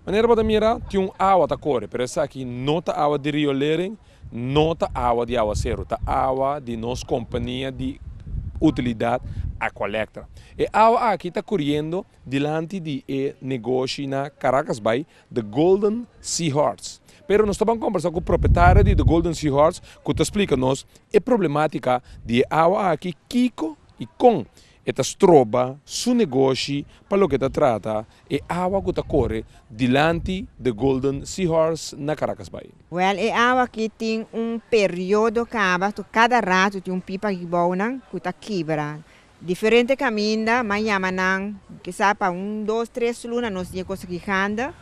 Manera bo ta mira, tin un awa ta kore, pero esaki no ta awa di riolering, no ta awa di awaseru, ta awa di nos kompania di utilidat Aqualectra. E awa aki ta koriendo dilanti di e negoshi na Caracasbaai, The Golden Seahorse. Pero nos ta ban kombersa ku propietario di The Golden Seahorse ku ta splika nos e problematika di e awa aki, kiko i kon e ta stroba su negoshi pa loke ta trata e awa ku ta kore dilanti The Golden Seahorse na Caracasbaai. Wèl, e awa aki tin un periodo kaba, kada ratu tin un pipa aki bou nan ku ta kibra. Diferente kaminda, m'a yama nan, kisas pa un, dos, tres luna nos tin e kos aki handa.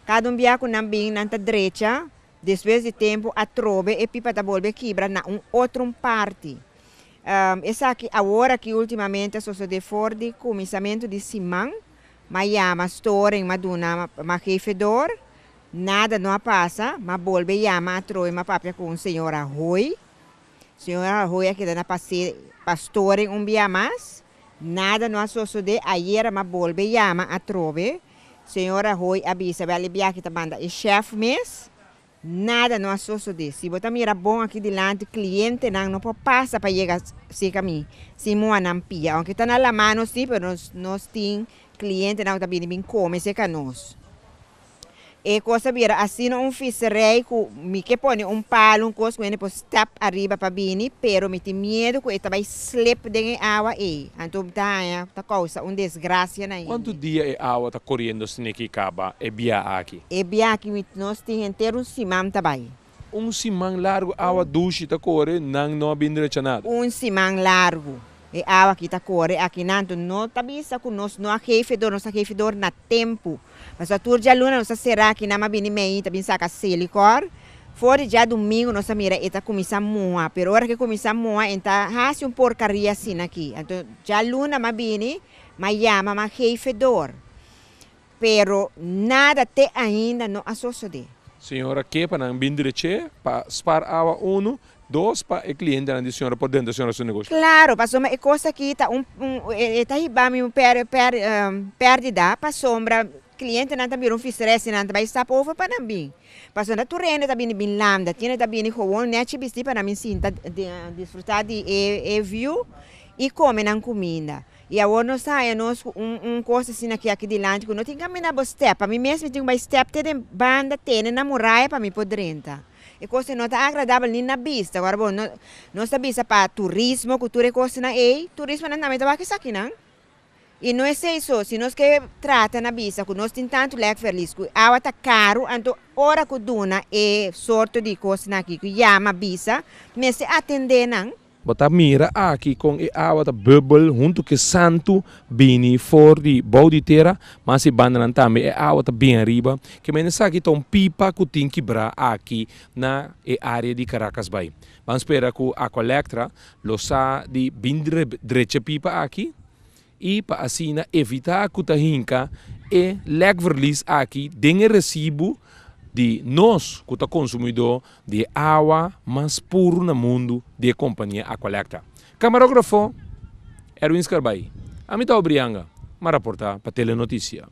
Kada un bia ku nan bin nan ta drecha, despues di tempu atrobe e pipa ta bolbe kibra na un otro parti. Esaki awor aki ultimamente a sosode for di kuminsamentu di siman. M'a yama storing, m'a duna, m'a gefe dor, nada no a pasa, m'a bolbe yama atrobe, m'a papia ku un señora Hoy. Señora Hoy a keda na pase pa storing un bia mas, nada no a sosode, ayera m'a bolbe yama atrobe, señora Hoy a bisa, wèl e biaha ta manda e chef mes, Nada no a sosodé. Si bo ta mira bon aki dilanti, klientenan no por pasa pa yega serka mi sin mua nan pia. Aunke ta na lamá nos tin, pero nos nos tin klientenan ku ta bini bin kome serka nos. E kos a bira asina un fiserei ku mi ke pone un palu, un kos ku hende por stèp ariba pa bini, pero mi tin miedu ku e ta bai slip den e awa ei. Anto ta haña ta kousa un desgrasia na hende. Kuantu dia e awa ta koriendo sneki kaba e bia aki? E bia aki mi nos tin henter un siman ta bai. Un siman largu awa dushi ta kore, nan no a bin drecha nada. Un siman largu e awa aki ta kore akinan, anto no ta bisa ku nos no a gefe dor, nos a gefe dor na tempu. Pasobra tur djaluna nos ta sera akinan, a bini mei ta bin saka selikor. For di djadumingu nos a mira e ta kuminsá muha, pero ora ku e kuminsá muha e ta hasi un porkaria asina aki. Anto djaluna m'a bini, m'a yama, m'a gefe dor. Pero nada te ainda no a sosodé. Señora ke pa nan bin dreché pa spar awa unu, dos pa e klientenan di señora por drenta señora su negoshi. Claro, pasobra e kos aki ta un e ta hiba mi un per per pèrdida pasobra klientenan ta bira un fisterè si nan ta bai stap over pa nan bin. Pasobra tur hende ta bini bin landa, tin hende ta bini gewoon nèchi bistí pa nan bin sinta disfrutá di e view i kome nan kuminda. I awor nos ta haña nos ku un un kos asina aki aki dilanti ku no tin kaminda bo step. Pa mi mes mi tin ku bai step te den banda tene na muraya pa mi por drenta. E kos ei no ta agradabel ni na bista. Awor bo no nos ta bisa pa turismo ku tur e kosnan ei, turismonan tambe ta wak esakinan. I no esei so, si nos ke trata na bisa ku nos tin tantu lek verlies ku awa ta karu, anto ora ku duna e sorto di kosnan aki ku yama bisa, mester atendé nan. Bo ta mira aki kon e awa ta bubbel huntu ku e santu bini for di bou di tera, mas e bandanan tambe e awa ta bin ariba. Ke mende esaki ta un pipa ku tin kibrá aki na e área di Caracasbaai. Ban spera ku Aqualectra lo sa di bin drecha e pipa aki i pa asina evitá ku ta hinka e lèkverlies aki den e resibu di nos ku ta konsumidó di e awa mas puru na mundu di e kompania Aqualectra. Kamarógrafo, Erwin Scarbay. Ami ta Obrianga, m'a raportá pa Telenoticia.